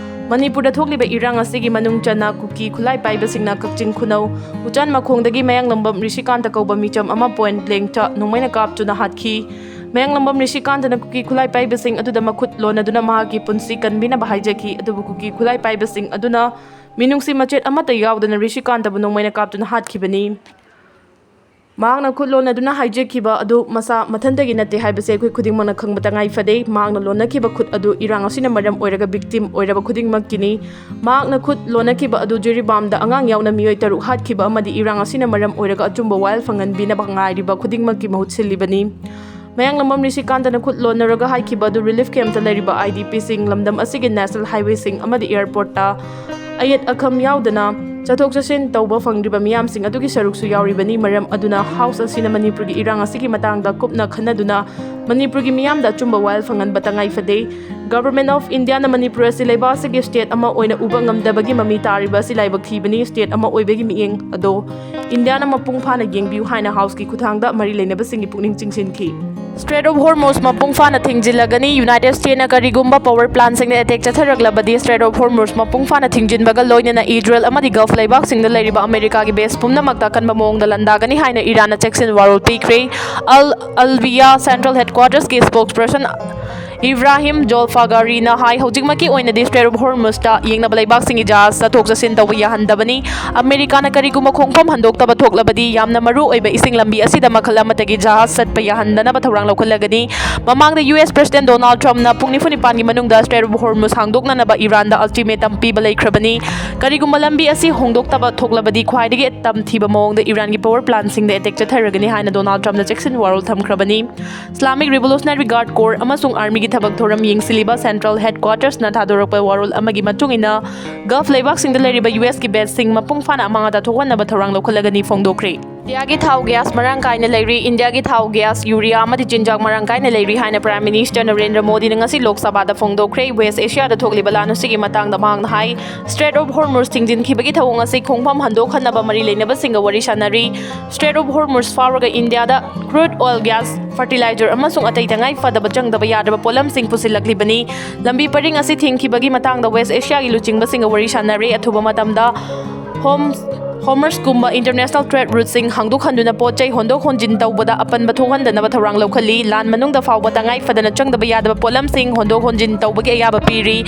ꯃꯅꯤꯄꯨꯔꯗ ꯊꯣꯛꯂꯤꯕ ꯏꯔꯥꯡ ꯑꯁꯤꯒꯤ ꯃꯅꯨꯡ ꯆꯟꯅ ꯀꯨꯀꯤ ꯈꯨꯠꯂꯥꯏ ꯄꯥꯏꯕꯁꯤꯡꯅ ꯀꯛꯆꯤꯡ ꯈꯨꯅꯧ ꯎꯆꯥꯟ ꯃꯈꯣꯡꯗꯒꯤ ꯃꯌꯥꯡꯂꯝꯕꯝ ꯔꯤꯁꯤꯀꯥꯟꯇ ꯀꯧꯕ ꯃꯤꯆꯝ ꯑꯃ point blankꯇ ꯅꯣꯡꯃꯩꯅ ꯀꯥꯞꯇꯨꯅ ꯍꯥꯠꯈꯤ꯫ ꯃꯌꯥꯡꯂꯝꯕꯝ ꯔꯤꯁꯤꯀꯥꯟꯇꯅ ꯀꯨꯀꯤ ꯈꯨꯠꯂꯥꯏ ꯄꯥꯏꯕꯁꯤꯡ ꯑꯗꯨꯗ ꯃꯈꯨꯠ ꯂꯣꯟꯅꯗꯨꯅ ꯃꯍꯥꯛꯀꯤ ꯄꯨꯟꯁꯤ ꯀꯟꯕꯤꯅꯕ ꯍꯥꯏꯖꯈꯤ, ꯑꯗꯨꯕꯨ ꯀꯨꯀꯤ ꯈꯨꯠꯂꯥꯏ ꯄꯥꯏꯕꯁꯤꯡ ꯑꯗꯨꯅ ꯃꯤꯅꯨꯡꯁꯤ ꯃꯆꯦꯠ ꯑꯃꯠꯇ ꯌꯥꯎꯗꯅ ꯔꯤꯁꯤꯀꯥꯟꯇꯕꯨ ꯅꯣꯡꯃꯩꯅ ꯀꯥꯞꯇꯨꯅ ꯍꯥꯠꯈꯤꯕꯅꯤ꯫ ꯃꯍꯥꯛꯅ ꯈꯨꯠ ꯂꯣꯟꯅꯗꯨꯅ ꯍꯥꯏꯖꯈꯤꯕ ꯑꯗꯨ ꯃꯁꯥ ꯃꯊꯟꯇꯒꯤ ꯅꯠꯇꯦ ꯍꯥꯏꯕꯁꯤ ꯑꯩꯈꯣꯏ ꯈꯨꯗꯤꯡꯃꯛꯅ ꯈꯪꯕ ꯇꯉꯥꯏ ꯐꯗꯦ꯫ ꯃꯍꯥꯛꯅ ꯂꯣꯟꯅꯈꯤꯕ ꯈꯨꯠ ꯑꯗꯨ ꯏꯔꯥꯡ ꯑꯁꯤꯅ ꯃꯔꯝ ꯑꯣꯏꯔꯒ victim ꯑꯣꯏꯔꯕ ꯈꯨꯗꯤꯡꯃꯛꯀꯤꯅꯤ꯫ ꯃꯍꯥꯛꯅ ꯈꯨꯠ ꯂꯣꯟꯅꯈꯤꯕ ꯑꯗꯨ ꯖꯤꯔꯤꯕꯥꯝꯗ ꯑꯉꯥꯡ ꯌꯥꯎꯅ ꯃꯤꯑꯣꯏ ꯇꯔꯨꯛ ꯍꯥꯠꯈꯤꯕ ꯑꯃꯗꯤ ꯏꯔꯥꯡ ꯑꯁꯤꯅ ꯃꯔꯝ ꯑꯣꯏꯔꯒ ꯑꯆꯨꯝꯕ ꯋꯥꯌꯦꯜ ꯐꯪꯍꯟꯕꯤꯅꯕ ꯉꯥꯏꯔꯤꯕ ꯈꯨꯗꯤꯡꯃꯛꯀꯤ ꯃꯍꯨꯠ ꯁꯤꯜꯂꯤꯕꯅꯤ꯫ ꯃꯌꯥꯡꯂꯝꯕꯝ ꯔꯤꯁꯤꯀꯥꯟꯇꯅ ꯈꯨꯠ ꯂꯣꯟꯅꯔꯒ ꯍꯥꯏꯈꯤꯕ ꯑꯗꯨ relief campꯇ ꯂꯩꯔꯤꯕ IDPꯁꯤꯡ, ꯂꯝꯗꯝ ꯑꯁꯤꯒꯤ national highwayꯁꯤꯡ ꯑꯃꯗꯤ airportꯇ ꯑꯌꯦꯠ ꯑꯈꯝ ꯌꯥꯎꯗꯅ ꯆꯠꯊꯣꯛ ꯆꯠꯁꯤꯟ ꯇꯧꯕ ꯐꯪꯗ꯭ꯔꯤꯕ ꯃꯤꯌꯥꯝꯁꯤꯡ ꯑꯗꯨꯒꯤ ꯁꯔꯨꯛꯁꯨ ꯌꯥꯎꯔꯤꯕꯅꯤ꯫ ꯃꯔꯝ ꯑꯗꯨꯅ House ꯑꯁꯤꯅ ꯃꯅꯤꯄꯨꯔꯒꯤ ꯏꯔꯥꯡ ꯑꯁꯤꯒꯤ ꯃꯇꯥꯡꯗ ꯀꯨꯞꯅ ꯈꯟꯅꯗꯨꯅ ꯃꯅꯤꯄꯨꯔꯒꯤ ꯃꯤꯌꯥꯝꯗ ꯑꯆꯨꯝꯕ ꯋꯥꯌꯦꯜ ꯐꯪꯍꯟꯕ ꯇꯉꯥꯏ ꯐꯗꯦ꯫ Government of Indiaꯅ ꯃꯅꯤꯄꯨꯔ ꯑꯁꯤ ꯂꯩꯕꯥꯛ ꯑꯁꯤꯒꯤ state ꯑꯃ ꯑꯣꯏꯅ ꯎꯕ ꯉꯝꯗꯕꯒꯤ ꯃꯃꯤ ꯇꯥꯔꯤꯕ ꯑꯁꯤ ꯂꯥꯏꯕꯛ ꯊꯤꯕꯅꯤ꯫ State ꯑꯃ ꯑꯣꯏꯕꯒꯤ ꯃꯤꯠꯌꯦꯡ ꯑꯗꯣ ꯏꯟꯗꯤꯌꯥꯅ ꯃꯄꯨꯡ ꯐꯥꯅ ꯌꯦꯡꯕꯤꯌꯨ ꯍꯥꯏꯅ Houseꯀꯤ ꯈꯨꯠꯊꯥꯡꯗ ꯃꯔꯤ ꯂꯩꯅꯕꯁꯤꯡꯒꯤ ꯄꯨꯛꯅꯤꯡ ꯆꯤꯡꯁꯤꯟꯈꯤ꯫ Strait of Hormuz ꯃꯄꯨꯡ ꯐꯥꯅ ꯊꯤꯡꯖꯤꯜꯂꯒꯅꯤ꯫ United Stateꯅ ꯀꯔꯤꯒꯨꯝꯕ power plantꯁꯤꯡꯗ attack ꯆꯠꯊꯔꯛꯂꯕꯗꯤ Strait of Hormuz ꯃꯄꯨꯡ ꯐꯥꯅ ꯊꯤꯡꯖꯤꯟꯕꯒ ꯂꯣꯏꯅꯅ Israel ꯑꯃꯗꯤ Gulf ꯂꯩꯕꯥꯛꯁꯤꯡꯗ ꯂꯩꯔꯤꯕ ꯑꯃꯦꯔꯤꯀꯥꯒꯤ base ꯄꯨꯝꯅꯃꯛꯇ ꯑꯀꯟꯕ ꯃꯑꯣꯡꯗ ꯂꯥꯟꯗꯥꯒꯅꯤ ꯍꯥꯏꯅ ꯏꯔꯥꯟꯅ ꯆꯦꯛꯁꯤꯟ ꯋꯥꯔꯣꯜ ꯄꯤꯈ꯭ꯔꯦ꯫ Al Alwia Central Headquartersꯀꯤ spokesperson Ibrahim ꯖꯣꯜꯐꯥꯒꯥꯔꯤꯅ ꯍꯥꯏ, ꯍꯧꯖꯤꯛꯃꯛꯀꯤ ꯑꯣꯏꯅꯗꯤ Strait of Hormuzꯇ ꯌꯦꯡꯅꯕ ꯂꯩꯕꯥꯛꯁꯤꯡꯒꯤ ꯖꯍꯥꯖ ꯆꯠꯊꯣꯛ ꯆꯠꯁꯤꯟ ꯇꯧꯕ ꯌꯥꯍꯟꯗꯕꯅꯤ꯫ ꯑꯃꯦꯔꯤꯀꯥꯅ ꯀꯔꯤꯒꯨꯝꯕ ꯈꯣꯡꯐꯝ ꯍꯟꯗꯣꯛꯇꯕ ꯊꯣꯛꯂꯕꯗꯤ ꯌꯥꯝꯅ ꯃꯔꯨ ꯑꯣꯏꯕ ꯏꯁꯤꯡ ꯂꯝꯕꯤ ꯑꯁꯤꯗ ꯃꯈꯜ ꯑꯃꯠꯇꯒꯤ ꯖꯍꯥꯖ ꯆꯠꯄ ꯌꯥꯍꯟꯗꯅꯕ ꯊꯧꯔꯥꯡ ꯂꯧꯈꯠꯂꯒꯅꯤ꯫ ꯃꯃꯥꯡꯗ US President Donald Trumpꯅ ꯄꯨꯡ ꯅꯤꯐꯨ ꯅꯤꯄꯥꯟꯒꯤ ꯃꯅꯨꯡꯗ Strait of Hormuz ꯍꯥꯡꯗꯣꯛꯅꯅꯕ ꯏꯔꯥꯟꯗ ultimatum ꯄꯤꯕ ꯂꯩꯈ꯭ꯔꯕꯅꯤ꯫ ꯀꯔꯤꯒꯨꯝꯕ ꯂꯝꯕꯤ ꯑꯁꯤ ꯍꯣꯡꯗꯣꯛꯇꯕ ꯊꯣꯛꯂꯕꯗꯤ ꯈ꯭ꯋꯥꯏꯗꯒꯤ ꯇꯝꯊꯤꯕ ꯃꯑꯣꯡꯗ ꯏꯔꯥꯟꯒꯤ power plantꯁꯤꯡꯗ attack ꯆꯠꯊꯔꯒꯅꯤ ꯍꯥꯏꯅ Donald Trumpꯅ ꯆꯦꯛꯁꯤꯟ ꯋꯥꯔꯣꯜ ꯊꯝꯈ꯭ꯔꯕꯅꯤ꯫ Islamic Revolutionary Guard Corps ꯑꯃꯁꯨꯡ armyꯒꯤ ꯊꯕꯛ ꯊꯧꯔꯝ ꯌꯦꯡꯁꯤꯜꯂꯤꯕ Central Headquartersꯅ ꯊꯥꯗꯣꯔꯛꯄ ꯋꯥꯔꯣꯜ ꯑꯃꯒꯤ ꯃꯇꯨꯡ ꯏꯟꯅ, Gulf ꯂꯩꯕꯥꯛꯁꯤꯡꯗ ꯂꯩꯔꯤꯕ USꯀꯤ baseꯁꯤꯡ ꯃꯄꯨꯡ ꯐꯥꯅ ꯑꯃꯥꯡ ꯑꯇꯥ ꯊꯣꯛꯍꯟꯅꯕ ꯊꯧꯔꯥꯡ ꯂꯧꯈꯠꯂꯒꯅꯤ ꯐꯣꯡꯗꯣꯛꯈ꯭ꯔꯦ꯫ ꯏꯟꯗꯤꯌꯥꯒꯤ ꯊꯥꯎ ꯒ꯭ꯌꯥꯁ ꯃꯔꯥꯡ ꯀꯥꯏꯅ ꯂꯩꯔꯤ꯫ ꯏꯟꯗꯤꯌꯥꯒꯤ ꯊꯥꯎ ꯒ꯭ꯌꯥꯁ, ꯌꯨꯔꯤꯌꯥ ꯑꯃꯗꯤ ꯆꯤꯟꯖꯥꯛ ꯃꯔꯥꯡ ꯀꯥꯏꯅ ꯂꯩꯔꯤ ꯍꯥꯏꯅ Prime Minister ꯅꯔꯦꯟꯗ꯭ꯔ ꯃꯣꯗꯤꯅ ꯉꯁꯤ ꯂꯣꯛ ꯁꯚꯥꯗ ꯐꯣꯡꯗꯣꯛꯈ꯭ꯔꯦ꯫ ꯋꯦꯁ ꯑꯦꯁꯤꯌꯥꯗ ꯊꯣꯛꯂꯤꯕ ꯂꯥꯟ ꯑꯁꯤꯒꯤ ꯃꯇꯥꯡꯗ ꯃꯍꯥꯛꯅ ꯍꯥꯏ, Strait of Hormuz ꯊꯤꯡꯖꯤꯟꯈꯤꯕꯒꯤ ꯊꯧꯑꯣꯡ ꯑꯁꯤ ꯈꯣꯡꯐꯝ ꯍꯟꯗꯣꯛꯍꯟꯅꯕ ꯃꯔꯤ ꯂꯩꯅꯕꯁꯤꯡꯒ ꯋꯥꯔꯤ ꯁꯥꯟꯅꯔꯤ꯫ Strait of Hormuz ꯐꯥꯎꯔꯒ ꯏꯟꯗꯤꯌꯥꯗ crude oil, gas, fertilizer ꯑꯃꯁꯨꯡ ꯑꯇꯩ ꯇꯉꯥꯏ ꯐꯗꯕ ꯆꯪꯗꯕ ꯌꯥꯗ꯭ꯔꯕ ꯄꯣꯠꯂꯝꯁꯤꯡ ꯄꯨꯁꯤꯜꯂꯛꯂꯤꯕꯅꯤ꯫ ꯂꯝꯕꯤ ꯄꯔꯤꯡ ꯑꯁꯤ ꯊꯤꯡꯈꯤꯕꯒꯤ ꯃꯇꯥꯡꯗ ꯋꯦꯁ ꯑꯦꯁꯤꯌꯥꯒꯤ ꯂꯨꯆꯤꯡꯕꯁꯤꯡꯒ ꯋꯥꯔꯤ ꯁꯥꯟꯅꯔꯦ꯫ ꯑꯊꯨꯕ ꯃꯇꯝꯗ ꯍꯣꯝ ꯍꯣꯃꯔꯁꯀꯨꯝꯕ international trade routeꯁꯤꯡ ꯍꯥꯡꯗꯣꯛꯍꯟꯗꯨꯅ ꯄꯣꯠ ꯆꯩ ꯍꯣꯟꯗꯣꯛ ꯍꯣꯟꯖꯤꯟ ꯇꯧꯕꯗ ꯑꯄꯟꯕ ꯊꯣꯛꯍꯟꯗꯅꯕ ꯊꯧꯔꯥꯡ ꯂꯧꯈꯠꯂꯤ꯫ ꯂꯥꯟ ꯃꯅꯨꯡꯗ ꯐꯥꯎꯕ ꯇꯉꯥꯏ ꯐꯗꯅ ꯆꯪꯗꯕ ꯌꯥꯗꯕ ꯄꯣꯠꯂꯝꯁꯤꯡ ꯍꯣꯟꯗꯣꯛ ꯍꯣꯟꯖꯤꯟ ꯇꯧꯕꯒꯤ ꯑꯌꯥꯕ ꯄꯤꯔꯤ꯫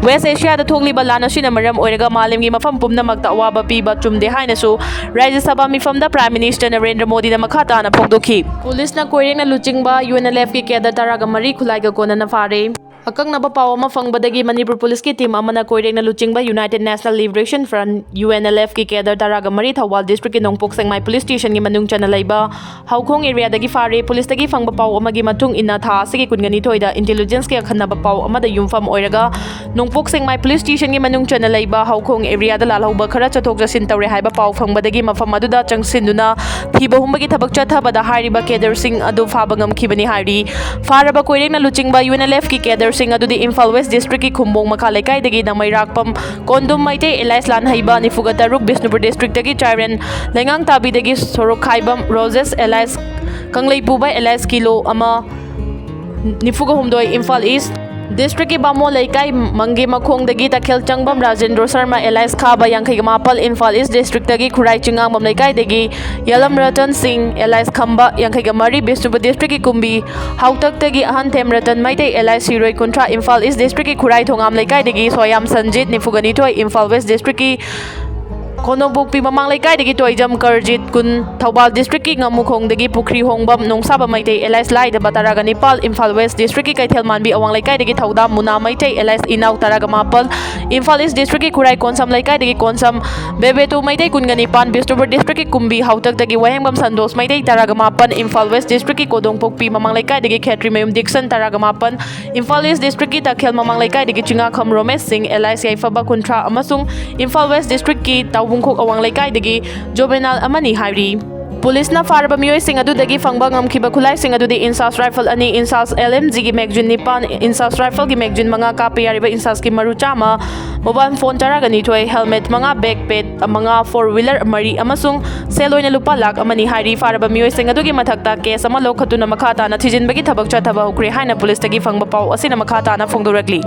ꯋꯦꯁ ꯑꯦꯁꯤꯌꯥꯗ ꯊꯣꯛꯂꯤꯕ ꯂꯥꯟ ꯑꯁꯤꯅ ꯃꯔꯝ ꯑꯣꯏꯔꯒ ꯃꯥꯂꯦꯝꯒꯤ ꯃꯐꯝ ꯄꯨꯝꯅꯃꯛꯇ ꯑꯋꯥꯕ ꯄꯤꯕ ꯆꯨꯝꯗꯦ ꯍꯥꯏꯅꯁꯨ ꯔꯥꯖ꯭ꯌ ꯁꯚꯥ ꯃꯤꯐꯝꯗ Prime Minister ꯅꯔꯦꯟꯗ꯭ꯔ ꯃꯣꯗꯤꯅ ꯃꯈꯥ ꯇꯥꯅ ꯐꯣꯡꯗꯣꯛꯈꯤ꯫ ꯄꯨꯂꯤꯁꯅ ꯀꯣꯏꯔꯦꯡꯅ ꯂꯨꯆꯤꯡꯕ UNLFꯀꯤ cadre ꯇꯔꯥꯒ ꯃꯔꯤ ꯈꯨꯠꯂꯥꯏꯒ ꯀꯣꯟꯅꯅ ꯐꯥꯔꯦ꯫ ꯑꯀꯛꯅꯕ ꯄꯥꯎ ꯑꯃ ꯐꯪꯕꯗꯒꯤ ꯃꯅꯤꯄꯨꯔ ꯄꯨꯂꯤꯁꯀꯤ team ꯑꯃꯅ ꯀꯣꯏꯔꯦꯡꯅ ꯂꯨꯆꯤꯡꯕ United National Liberation Front, UNLFꯀꯤ cadre ꯇꯔꯥꯒ ꯃꯔꯤ ꯊꯧꯕꯥꯜ districtꯀꯤ ꯅꯣꯡꯄꯣꯛ ꯁꯦꯛꯃꯥꯏ police stationꯒꯤ ꯃꯅꯨꯡ ꯆꯟꯅ ꯂꯩꯕ ꯍꯧꯈꯣꯡ areaꯗꯒꯤ ꯐꯥꯔꯦ꯫ ꯄꯨꯂꯤꯁꯇꯒꯤ ꯐꯪꯕ ꯄꯥꯎ ꯑꯃꯒꯤ ꯃꯇꯨꯡ ꯏꯟꯅ, ꯊꯥ ꯑꯁꯤꯒꯤ ꯀꯨꯟꯒꯅꯤꯊꯣꯏꯗ intelligenceꯀꯤ ꯑꯈꯟꯅꯕ ꯄꯥꯎ ꯑꯃꯗ ꯌꯨꯝꯐꯝ ꯑꯣꯏꯔꯒ ꯅꯣꯡꯄꯣꯛ ꯁꯦꯛꯃꯥꯏ police stationꯒꯤ ꯃꯅꯨꯡ ꯆꯟꯅ ꯂꯩꯕ ꯍꯧꯈꯣꯡ areaꯗ ꯂꯥꯜꯍꯧꯕ ꯈꯔ ꯆꯠꯊꯣꯛ ꯆꯠꯁꯤꯟ ꯇꯧꯔꯦ ꯍꯥꯏꯕ ꯄꯥꯎ ꯐꯪꯕꯗꯒꯤ ꯃꯐꯝ ꯑꯗꯨꯗ ꯆꯪꯁꯤꯟꯗꯨꯅ ꯊꯤꯕ ꯍꯨꯝꯕꯒꯤ ꯊꯕꯛ ꯆꯠꯊꯕꯗ ꯍꯥꯏꯔꯤꯕ cadreꯁꯤꯡ ꯑꯗꯨ ꯐꯥꯕ ꯉꯝꯈꯤꯕꯅꯤ ꯍꯥꯏꯔꯤ꯫ ꯐꯥꯔꯕ ꯀꯣꯏꯔꯦꯡꯅ ꯂꯨꯆꯤꯡꯕ UNLFꯀꯤ cadreꯁꯤꯡ ꯑꯗꯨꯗꯤ ꯏꯝꯐꯥꯜ West districtꯀꯤ ꯈꯨꯝꯕꯣꯡ ꯃꯈꯥ ꯂꯩꯀꯥꯏꯗꯒꯤ ꯅꯃꯩꯔꯥꯛꯄꯝ ꯀꯣꯟꯗꯨꯝ ꯃꯩꯇꯩ alias ꯂꯥꯟꯍꯩꯕ ꯅꯤꯐꯨꯒ ꯇꯔꯨꯛ, ꯕꯤꯁꯅꯨꯄꯨꯔ districtꯇꯒꯤ ꯆꯥꯏꯔꯦꯟ ꯂꯩꯉꯥꯡꯇꯥꯕꯤꯗꯒꯤ ꯁꯣꯔꯣꯛꯈꯥꯏꯕꯝ ꯔꯣꯖꯦꯁ alias ꯀꯪꯂꯩꯄꯨꯕ alias ꯀꯤꯂꯣ ꯑꯃ, ꯅꯤꯐꯨꯒ ꯍꯨꯝꯗꯣꯏ, ꯏꯝꯐꯥꯜ East districtꯀꯤ ꯕꯥꯃꯣꯟ ꯂꯩꯀꯥꯏ ꯃꯪꯒꯤ ꯃꯈꯣꯡꯗꯒꯤ ꯇꯈꯦꯜ ꯆꯪꯕꯝ ꯔꯥꯖꯦꯟꯗ꯭ꯔꯣ ꯁꯔꯃ alias ꯈꯥꯕ, ꯌꯥꯡꯈꯩꯒ ꯃꯥꯄꯜ, ꯏꯝꯐꯥꯜ East districtꯇꯒꯤ ꯈꯨꯔꯥꯏ ꯆꯤꯉꯥꯡꯕꯝ ꯂꯩꯀꯥꯏꯗꯒꯤ ꯌꯦꯂꯝ ꯔꯇꯟ ꯁꯤꯡ alias ꯈꯝꯕ, ꯌꯥꯡꯈꯩꯒ ꯃꯔꯤ, ꯕꯤꯁꯅꯨꯄꯨꯔ districtꯀꯤ ꯀꯨꯝꯕꯤ ꯍꯥꯎꯇꯛꯇꯒꯤ ꯑꯍꯟꯊꯦꯝ ꯔꯇꯟ ꯃꯩꯇꯩ alias ꯁꯤꯔꯣꯏ, ꯀꯨꯟꯊ꯭ꯔꯥ, ꯏꯝꯐꯥꯜ East districtꯀꯤ ꯈꯨꯔꯥꯏ ꯊꯣꯉꯥꯝ ꯂꯩꯀꯥꯏꯗꯒꯤ ꯁꯣꯌꯥꯝ ꯁꯟꯖꯤꯠ, ꯅꯤꯐꯨꯒ ꯅꯤꯊꯣꯏ, ꯏꯝꯐꯥꯜ West districtꯀꯤ ꯀꯣꯅꯣꯡꯄꯣꯛꯄꯤ ꯃꯃꯥꯡ ꯂꯩꯀꯥꯏꯗꯒꯤ ꯇꯣꯏꯖꯝ ꯀꯔꯖꯤꯠ, ꯀꯨꯟ, ꯊꯧꯕꯥꯜ districtꯀꯤ ꯉꯥꯃꯨꯈꯣꯡꯗꯒꯤ ꯄꯨꯈ꯭ꯔꯤ ꯍꯣꯡꯕꯝ ꯅꯣꯡꯁꯥꯕ ꯃꯩꯇꯩ alias ꯂꯥꯏꯗꯕ, ꯇꯔꯥꯒ ꯅꯤꯄꯥꯜ, ꯏꯝꯐꯥꯜ West districtꯀꯤ ꯀꯩꯊꯦꯜ ꯃꯥꯟꯕꯤ ꯑꯋꯥꯡ ꯂꯩꯀꯥꯏꯗꯒꯤ ꯊꯧꯗꯥꯝ ꯃꯨꯅꯥ ꯃꯩꯇꯩ alias ꯏꯅꯥꯎ, ꯇꯔꯥꯒ ꯃꯥꯄꯜ, ꯏꯝꯐꯥꯜ East districtꯀꯤ ꯈꯨꯔꯥꯏ ꯀꯣꯟꯁꯝ ꯂꯩꯀꯥꯏꯗꯒꯤ ꯀꯣꯟꯁꯝ ꯕꯦꯕꯦꯇꯨ ꯃꯩꯇꯩ, ꯀꯨꯟꯒ ꯅꯤꯄꯥꯜ, ꯕꯤꯁꯅꯨꯄꯨꯔ districtꯀꯤ ꯀꯨꯝꯕꯤ ꯍꯥꯎꯇꯛꯇꯒꯤ ꯋꯥꯍꯦꯡꯕꯝ ꯁꯟꯗꯣꯁ ꯃꯩꯇꯩ, ꯇꯔꯥꯒ ꯃꯥꯄꯜ, ꯏꯝꯐꯥꯜ West districtꯀꯤ ꯀꯣꯗꯣꯡꯄꯣꯛꯄꯤ ꯃꯃꯥꯡ ꯂꯩꯀꯥꯏꯗꯒꯤ ꯈꯦꯇ꯭ꯔꯤꯃꯌꯨꯝ ꯗꯤꯛꯁꯟ, ꯇꯔꯥꯒ ꯃꯥꯄꯜ, ꯏꯝꯐꯥꯜ East districtꯀꯤ ꯇꯈꯦꯜ ꯃꯃꯥꯡ ꯂꯩꯀꯥꯏꯗꯒꯤ ꯆꯤꯉꯥꯈꯝ ꯔꯣꯃꯦꯁ ꯁꯤꯡ alias ꯌꯥꯏꯐꯕ, ꯀꯨꯟꯊ꯭ꯔꯥ ꯑꯃꯁꯨꯡ ꯏꯝꯐꯥꯜ West districtꯀꯤ ꯇꯥꯎꯕꯨꯡꯈꯣꯛ ꯑꯋꯥꯡ ꯂꯩꯀꯥꯏꯗꯒꯤ ꯖꯣꯕꯦꯅꯥꯜ ꯑꯃꯅꯤ ꯍꯥꯏꯔꯤ꯫ ꯄꯨꯂꯤꯁꯅ ꯐꯥꯔꯕ ꯃꯤꯑꯣꯏꯁꯤꯡ ꯑꯗꯨꯗꯒꯤ ꯐꯪꯕ ꯉꯝꯈꯤꯕ ꯈꯨꯠꯂꯥꯏꯁꯤꯡ ꯑꯗꯨꯗꯤ INSAS rifle ꯑꯅꯤ, INSAS L M G ꯒꯤ magazine ꯅꯤꯄꯥꯟ, INSAS rifle ꯒꯤ magazine ꯃꯉꯥ ꯀꯥꯞꯄ ꯌꯥꯔꯤꯕ INSAS ꯀꯤ ꯃꯔꯨ ꯆꯥꯝꯃ, mobile phone ꯇꯔꯥꯒ ꯅꯤꯊꯣꯏ, helmet ꯃꯉꯥ, backpack ꯃꯉꯥ, four wheeler ꯃꯔꯤ ꯑꯃꯁꯨꯡ ꯁꯦꯜ ꯑꯣꯏꯅ ꯂꯨꯄꯥ ꯂꯥꯈ ꯑꯃꯅꯤ ꯍꯥꯏꯔꯤ꯫ ꯐꯥꯔꯕ ꯃꯤꯑꯣꯏꯁꯤꯡ ꯑꯗꯨꯒꯤ ꯃꯊꯛꯇ case ꯑꯃ ꯂꯧꯈꯠꯇꯨꯅ ꯃꯈꯥ ꯇꯥꯅ ꯊꯤꯖꯤꯟꯕꯒꯤ ꯊꯕꯛ ꯆꯠꯊꯕ ꯍꯧꯈ꯭ꯔꯦ ꯍꯥꯏꯅ ꯄꯨꯂꯤꯁꯇꯒꯤ ꯐꯪꯕ ꯄꯥꯎ ꯑꯁꯤꯅ ꯃꯈꯥ ꯇꯥꯅ ꯐꯣꯡꯗꯣꯔꯛꯂꯤ꯫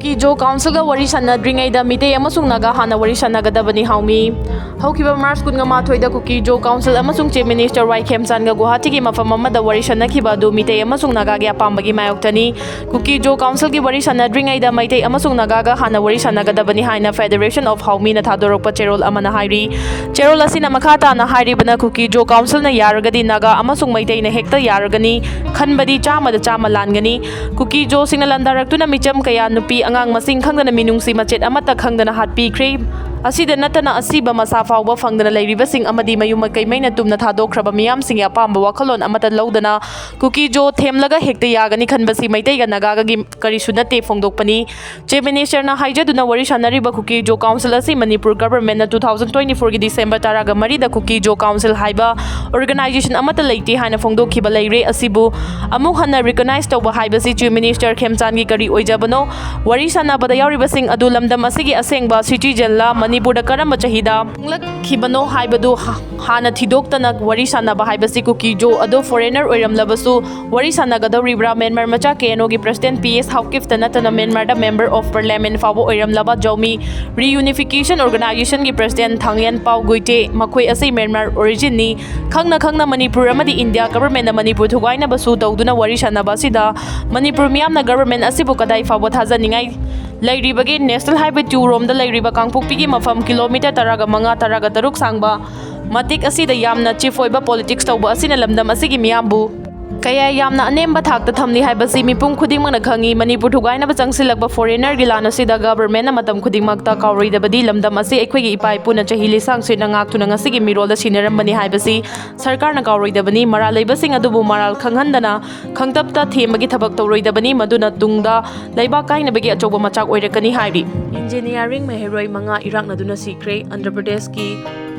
ꯀꯨꯀꯤ ꯖꯣ ꯀꯥꯎꯟꯁꯤꯜꯒ ꯋꯥꯔꯤ ꯁꯥꯟꯅꯗ꯭ꯔꯤꯉꯩꯗ ꯃꯤꯇꯩ ꯑꯃꯁꯨꯡ ꯅꯥꯒꯥ ꯍꯥꯟꯅ ꯋꯥꯔꯤ ꯁꯥꯟꯅꯒꯗꯕꯅꯤ ꯍꯥꯎꯃꯤ꯫ ꯍꯧꯈꯤꯕ ꯃꯥꯔꯆ ꯀꯨꯟꯃꯥꯊꯣꯏꯗ ꯀꯨꯀꯤ ꯖꯣ ꯀꯥꯎꯟꯁꯤꯜ ꯑꯃꯁꯨꯡ ꯆꯤꯐ ꯃꯤꯅꯤꯁꯇꯔ ꯋꯥꯏ ꯈꯦꯝꯆꯥꯟꯒ ꯒꯨꯋꯥꯍꯥꯇꯤꯒꯤ ꯃꯐꯝ ꯑꯃꯗ ꯋꯥꯔꯤ ꯁꯥꯟꯅꯈꯤꯕ ꯑꯗꯨ ꯃꯤꯇꯩ ꯑꯃꯁꯨꯡ ꯅꯥꯒꯥꯒꯤ ꯑꯄꯥꯝꯕꯒꯤ ꯃꯥꯌꯣꯛꯇꯅꯤ꯫ ꯀꯨꯀꯤ ꯖꯣ ꯀꯥꯎꯟꯁꯤꯜꯒꯤ ꯋꯥꯔꯤ ꯁꯥꯟꯅꯗ꯭ꯔꯤꯉꯩꯗ ꯃꯩꯇꯩ ꯑꯃꯁꯨꯡ ꯅꯥꯒꯥꯒ ꯍꯥꯟꯅ ꯋꯥꯔꯤ ꯁꯥꯟꯅꯒꯗꯕꯅꯤ ꯍꯥꯏꯅ Federation of Haomina ꯊꯥꯗꯣꯔꯛꯄ ꯆꯦꯔꯣꯜ ꯑꯃꯅ ꯍꯥꯏꯔꯤ꯫ ꯆꯦꯔꯣꯜ ꯑꯁꯤꯅ ꯃꯈꯥ ꯇꯥꯅ ꯍꯥꯏꯔꯤꯕꯅ, ꯀꯨꯀꯤ ꯖꯣ ꯀꯥꯎꯟꯁꯤꯜꯅ ꯌꯥꯔꯒꯗꯤ ꯅꯥꯒꯥ ꯑꯃꯁꯨꯡ ꯃꯩꯇꯩꯅ ꯍꯦꯛꯇ ꯌꯥꯔꯒꯅꯤ, ꯈꯟꯕꯗꯤ ꯆꯥꯝꯃꯗ ꯆꯥꯝꯃ ꯂꯥꯟꯒꯅꯤ꯫ ꯀꯨꯀꯤ ꯖꯣꯁꯤꯡꯅ ꯂꯥꯟꯗꯥꯔꯛꯇꯨꯅ ꯃꯤꯆꯝ ꯀꯌꯥ, ꯅꯨꯄꯤ, ꯑꯉꯥꯡ ꯃꯁꯤꯡ ꯈꯪꯗꯅ, ꯃꯤꯅꯨꯡꯁꯤ ꯃꯆꯦꯠ ꯑꯃꯠꯇ ꯈꯪꯗꯅ ꯍꯥꯠꯄꯤꯈ꯭ꯔꯦ꯫ ꯑꯁꯤꯗ ꯅꯠꯇꯅ ꯑꯁꯤꯕ ꯃꯁꯥ ꯐꯥꯎꯕ ꯐꯪꯗꯅ ꯂꯩꯔꯤꯕꯁꯤꯡ ꯑꯃꯗꯤ ꯃꯌꯨꯝ ꯃꯀꯩ ꯃꯩꯅ ꯇꯨꯝꯅ ꯊꯥꯗꯣꯛꯈ꯭ꯔꯕ ꯃꯤꯌꯥꯝꯁꯤꯡꯒꯤ ꯑꯄꯥꯝꯕ ꯋꯥꯈꯜꯂꯣꯟ ꯑꯃꯠꯇ ꯂꯧꯗꯅ ꯀꯨꯀꯤ ꯖꯣ ꯊꯦꯝꯂꯒ ꯍꯦꯛꯇ ꯌꯥꯒꯅꯤ ꯈꯟꯕꯁꯤ ꯃꯩꯇꯩꯒ ꯅꯥꯒꯥꯒꯒꯤ ꯀꯔꯤꯁꯨ ꯅꯠꯇꯦ ꯐꯣꯡꯗꯣꯛꯄꯅꯤ꯫ ꯆꯤꯐ ꯃꯤꯅꯤꯁꯇꯔꯅ ꯍꯥꯏꯖꯗꯨꯅ ꯋꯥꯔꯤ ꯁꯥꯟꯅꯔꯤꯕ ꯀꯨꯀꯤ ꯖꯣ ꯀꯥꯎꯟꯁꯤꯜ ꯑꯁꯤ ꯃꯅꯤꯄꯨꯔ ꯒꯚꯔꯟꯃꯦꯟꯠꯅ two thousand twenty fourꯒꯤ ꯗꯤꯁꯦꯝꯕꯔ ꯇꯔꯥꯒ ꯃꯔꯤꯗ ꯀꯨꯀꯤ ꯖꯣ ꯀꯥꯎꯟꯁꯤꯜ ꯍꯥꯏꯕ ꯑꯣꯔꯒꯅꯥꯏꯖꯦꯁꯟ ꯑꯃꯠꯇ ꯂꯩꯇꯦ ꯍꯥꯏꯅ ꯐꯣꯡꯗꯣꯛꯈꯤꯕ ꯂꯩꯔꯦ꯫ ꯑꯁꯤꯕꯨ ꯑꯃꯨꯛ ꯍꯟꯅ ꯔꯤꯀꯣꯒꯅꯥꯏꯖ ꯇꯧꯕ ꯍꯥꯏꯕꯁꯤ ꯆꯤꯐ ꯃꯤꯅꯤꯁꯇꯔ ꯈꯦꯝꯆꯥꯟꯒꯤ ꯀꯔꯤ ꯑꯣꯏꯖꯕꯅꯣ? ꯋꯥꯔꯤ ꯁꯥꯟꯅꯕꯗ ꯌꯥꯎꯔꯤꯕꯁꯤꯡ ꯑꯗꯨ ꯂꯝꯗꯝ ꯑꯁꯤꯒꯤ ꯑꯁꯦꯡꯕ ꯁꯤꯇꯤꯖꯟꯂ, ꯃꯅꯤꯄꯨꯔꯗ ꯀꯔꯝꯕ ꯆꯍꯤꯗ ꯍꯣꯡꯂꯛꯈꯤꯕꯅꯣ ꯍꯥꯏꯕꯗꯨ ꯍ-, ꯍꯥꯟꯅ ꯊꯤꯗꯣꯛꯇꯅ ꯋꯥꯔꯤ ꯁꯥꯟꯅꯕ ꯍꯥꯏꯕꯁꯤ ꯀꯨꯀꯤ ꯖꯣ ꯑꯗꯨ ꯐꯣꯔꯦꯅꯔ ꯑꯣꯏꯔꯝꯂꯕꯁꯨ ꯋꯥꯔꯤ ꯁꯥꯟꯅꯒꯗꯧꯔꯤꯕ꯭ꯔꯥ? ꯃ꯭ꯌꯥꯟꯃꯥꯔ ꯃꯆꯥ ꯀꯦ ꯑꯦꯟ ꯑꯣꯒꯤ ꯄ꯭ꯔꯁꯤꯗꯦꯟꯠ ꯄꯤ ꯑꯦꯁ ꯍꯥꯎꯀꯤꯞꯇ ꯅꯠꯇꯅ ꯃ꯭ꯌꯥꯟꯃꯥꯔꯗ ꯃꯦꯝꯕꯔ ꯑꯣꯐ ꯄꯥꯔꯂꯤꯌꯥꯃꯦꯟꯠ ꯐꯥꯎꯕ ꯑꯣꯏꯔꯝꯂꯕ ꯖꯧꯃꯤ ꯔꯤꯌꯨꯅꯤꯐꯤꯀꯦꯁꯟ ꯑꯣꯔꯒꯅꯥꯏꯖꯦꯁꯟꯒꯤ ꯄ꯭ꯔꯁꯤꯗꯦꯟꯠ ꯊꯥꯡꯌꯦꯟ ꯄꯥꯎ ꯒꯨꯏꯇꯦ, ꯃꯈꯣꯏ ꯑꯁꯤ ꯃ꯭ꯌꯥꯟꯃꯥꯔ ꯑꯣꯔꯤꯖꯤꯟꯅꯤ꯫ ꯈꯪꯅ ꯈꯪꯅ ꯃꯅꯤꯄꯨꯔ ꯑꯃꯗꯤ ꯏꯟꯗꯤꯌꯥ ꯒꯚꯔꯟꯃꯦꯟꯠꯅ ꯃꯅꯤꯄꯨꯔ ꯊꯨꯒꯥꯏꯅꯕꯁꯨ ꯇꯧꯗꯨꯅ ꯋꯥꯔꯤ ꯁꯥꯟꯅꯕ ꯑꯁꯤꯗ ꯃꯅꯤꯄꯨꯔ ꯃꯤꯌꯥꯝꯅ ꯒꯚꯔꯟꯃꯦꯟꯠ ꯑꯁꯤꯕꯨ ꯀꯗꯥꯏ ꯐꯥꯎꯕ ꯊꯥꯖꯅꯤꯡꯉꯥꯏ ꯂꯩꯔꯤꯕꯒꯦ? ꯅꯦꯁꯅꯦꯜ ꯍꯥꯏꯋꯦ ꯇꯨ ꯔꯣꯝꯗ ꯂꯩꯔꯤꯕ ꯀꯥꯡꯄꯣꯛꯄꯤꯒꯤ ꯃꯐꯝ ꯀꯤꯂꯣꯃꯤꯇꯔ ꯇꯔꯥꯒ ꯃꯉꯥ, ꯇꯔꯥꯒ ꯇꯔꯨꯛ ꯁꯥꯡꯕ ꯃꯇꯤꯛ ꯑꯁꯤꯗ ꯌꯥꯝꯅ ꯆꯤꯐ ꯑꯣꯏꯕ ꯄꯣꯂꯤꯇꯤꯛꯁ ꯇꯧꯕ ꯑꯁꯤꯅ ꯂꯝꯗꯝ ꯑꯁꯤꯒꯤ ꯃꯤꯌꯥꯝꯕꯨ ꯀꯌꯥ ꯌꯥꯝꯅ ꯑꯅꯦꯝꯕ ꯊꯥꯛꯇ ꯊꯝꯂꯤ ꯍꯥꯏꯕꯁꯤ ꯃꯤꯄꯨꯝ ꯈꯨꯗꯤꯡꯃꯛꯅ ꯈꯪꯏ꯫ ꯃꯅꯤꯄꯨꯔ ꯊꯨꯒꯥꯏꯅꯕ ꯆꯪꯁꯤꯜꯂꯛꯄ ꯐꯣꯔꯦꯅꯔꯒꯤ ꯂꯥꯟ ꯑꯁꯤꯗ ꯒꯚꯔꯟꯃꯦꯟꯠꯅ ꯃꯇꯝ ꯈꯨꯗꯤꯡꯃꯛꯇ ꯀꯥꯎꯔꯣꯏꯗꯕꯗꯤ ꯂꯝꯗꯝ ꯑꯁꯤ ꯑꯩꯈꯣꯏꯒꯤ ꯏꯄꯥ ꯏꯄꯨꯅ ꯆꯍꯤ ꯂꯤꯁꯥꯡ ꯁꯤꯠꯅ ꯉꯥꯛꯇꯨꯅ ꯉꯁꯤꯒꯤ ꯃꯤꯔꯣꯜꯗ ꯁꯤꯟꯅꯔꯝꯕꯅꯤ ꯍꯥꯏꯕꯁꯤ ꯁꯔꯀꯥꯔꯅ ꯀꯥꯎꯔꯣꯏꯗꯕꯅꯤ꯫ ꯃꯔꯥꯜ ꯂꯩꯕꯁꯤꯡ ꯑꯗꯨꯕꯨ ꯃꯔꯥꯜ ꯈꯪꯍꯟꯗꯅ ꯈꯪꯇꯞꯇ ꯊꯦꯝꯕꯒꯤ ꯊꯕꯛ ꯇꯧꯔꯣꯏꯗꯕꯅꯤ꯫ ꯃꯗꯨꯅ ꯇꯨꯡꯗ ꯂꯩꯕꯥꯛ ꯀꯥꯏꯅꯕꯒꯤ ꯑꯆꯧꯕ ꯃꯆꯥꯛ ꯑꯣꯏꯔꯛꯀꯅꯤ ꯍꯥꯏꯔꯤ꯫ ꯏꯟꯖꯤꯅꯤꯌꯥꯔꯤꯡ ꯃꯍꯩꯔꯣꯏ ꯃꯉꯥ ꯏꯔꯥꯛꯅꯗꯨꯅ ꯁꯤꯈ꯭ꯔꯦ꯫ ꯑꯟꯙ꯭ꯔ ꯄ꯭ꯔꯗꯦꯁꯀꯤ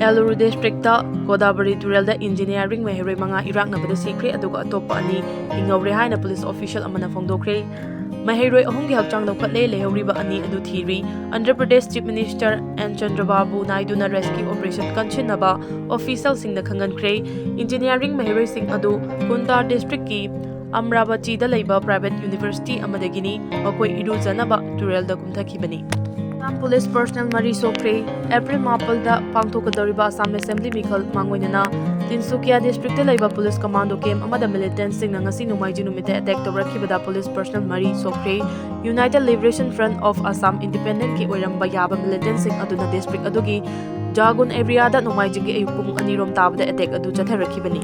ꯑꯦꯂꯨꯔꯨ ꯗꯤꯁꯇ꯭ꯔꯤꯛꯇ ꯒꯣꯗꯥꯕꯔꯤ ꯇꯨꯔꯦꯜꯗ ꯏꯟꯖꯤꯅꯤꯌꯥꯔꯤꯡ ꯃꯍꯩꯔꯣꯏ ꯃꯉꯥ ꯏꯔꯥꯛꯅꯕꯗ ꯁꯤꯈ꯭ꯔꯦ, ꯑꯗꯨꯒ ꯑꯇꯣꯞꯄ ꯑꯅꯤ ꯍꯤꯡꯍꯧꯔꯦ ꯍꯥꯏꯅ ꯄꯨꯂꯤꯁ ꯑꯣꯐꯤꯁꯤꯌꯦꯜ ꯑꯃꯅ ꯐꯣꯡꯗꯣꯛꯈ꯭ꯔꯦ꯫ ꯃꯍꯩꯔꯣꯏ ꯑꯍꯨꯝꯒꯤ ꯍꯛꯆꯥꯡ ꯂꯧꯈꯠꯂꯦ, ꯂꯩꯍꯧꯔꯤꯕ ꯑꯅꯤ ꯑꯗꯨ ꯊꯤꯔꯤ꯫ Andhra Pradesh chief minister N ꯆꯟꯗ꯭ꯔꯕꯥꯕꯨ ꯅꯥꯏꯗꯨꯅ ꯔꯦꯁꯀ꯭ꯌꯨ ꯑꯣꯄꯔꯦꯁꯟ ꯀꯟꯁꯤꯟꯅꯕ ꯑꯣꯐꯤꯁꯤꯌꯦꯜꯁꯤꯡꯗ ꯈꯪꯍꯟꯈ꯭ꯔꯦ꯫ ꯏꯟꯖꯤꯅꯤꯌꯥꯔꯤꯡ ꯃꯍꯩꯔꯣꯏꯁꯤꯡ ꯑꯗꯨ ꯀꯨꯟꯗꯥ ꯗꯤꯁꯇ꯭ꯔꯤꯛꯀꯤ ꯑꯝꯔꯥꯕꯇꯤꯗ ꯂꯩꯕ ꯄ꯭ꯔꯥꯏꯚꯦꯠ ꯌꯨꯅꯤꯚꯔꯁꯤꯇꯤ ꯑꯃꯗꯒꯤꯅꯤ꯫ ꯃꯈꯣꯏ ꯏꯔꯨꯖꯅꯕ ꯇꯨꯔꯦꯜꯗ ꯀꯨꯝꯊꯈꯤꯕꯅꯤ꯫ ꯑꯁꯥꯝ ꯄꯨꯂꯤꯁ ꯄꯔꯁꯅꯦꯜ ꯃꯔꯤ ꯁꯣꯛꯈ꯭ꯔꯦ꯫ ꯑꯦꯄ꯭ꯔꯤꯜ ꯃꯥꯄꯜꯗ ꯄꯥꯡꯊꯣꯛꯀꯗꯧꯔꯤꯕ ꯑꯁꯥꯝ ꯑꯦꯁꯦꯝꯕ꯭ꯂꯤ ꯃꯤꯈꯜ ꯃꯥꯡꯑꯣꯏꯅꯅ ꯇꯤꯟꯁꯨꯀꯤꯌꯥ ꯗꯤꯁꯇ꯭ꯔꯤꯛꯇ ꯂꯩꯕ ꯄꯨꯂꯤꯁ ꯀꯃꯥꯟꯗꯣ ꯀꯦꯝꯞ ꯑꯃꯗ ꯃꯤꯂꯤꯇꯦꯟꯠꯁꯤꯡꯅ ꯉꯁꯤ ꯅꯣꯡꯃꯥꯏꯖꯤꯡ ꯅꯨꯃꯤꯠꯇ ꯑꯦꯇꯦꯛ ꯇꯧꯔꯛꯈꯤꯕꯗ ꯄꯨꯂꯤꯁ ꯄꯔꯁꯅꯦꯜ ꯃꯔꯤ ꯁꯣꯛꯈ꯭ꯔꯦ꯫ United liberation front of Assam ꯏꯟꯗꯤꯄꯦꯟꯗꯦꯟꯠꯀꯤ ꯑꯣꯏꯔꯝꯕ ꯌꯥꯕ ꯃꯤꯂꯤꯇꯦꯟꯠꯁꯤꯡ ꯑꯗꯨꯅ ꯗꯤꯁꯇ꯭ꯔꯤꯛ ꯑꯗꯨꯒꯤ ꯖꯥꯒꯨꯟ ꯑꯦꯔꯤꯌꯥꯗ ꯅꯣꯡꯃꯥꯏꯖꯤꯡꯒꯤ ꯑꯌꯨꯛ ꯄꯨꯡ ꯑꯅꯤꯔꯣꯝ ꯇꯥꯕꯗ ꯑꯦꯇꯦꯛ ꯑꯗꯨ ꯆꯠꯊꯔꯛꯈꯤꯕꯅꯤ꯫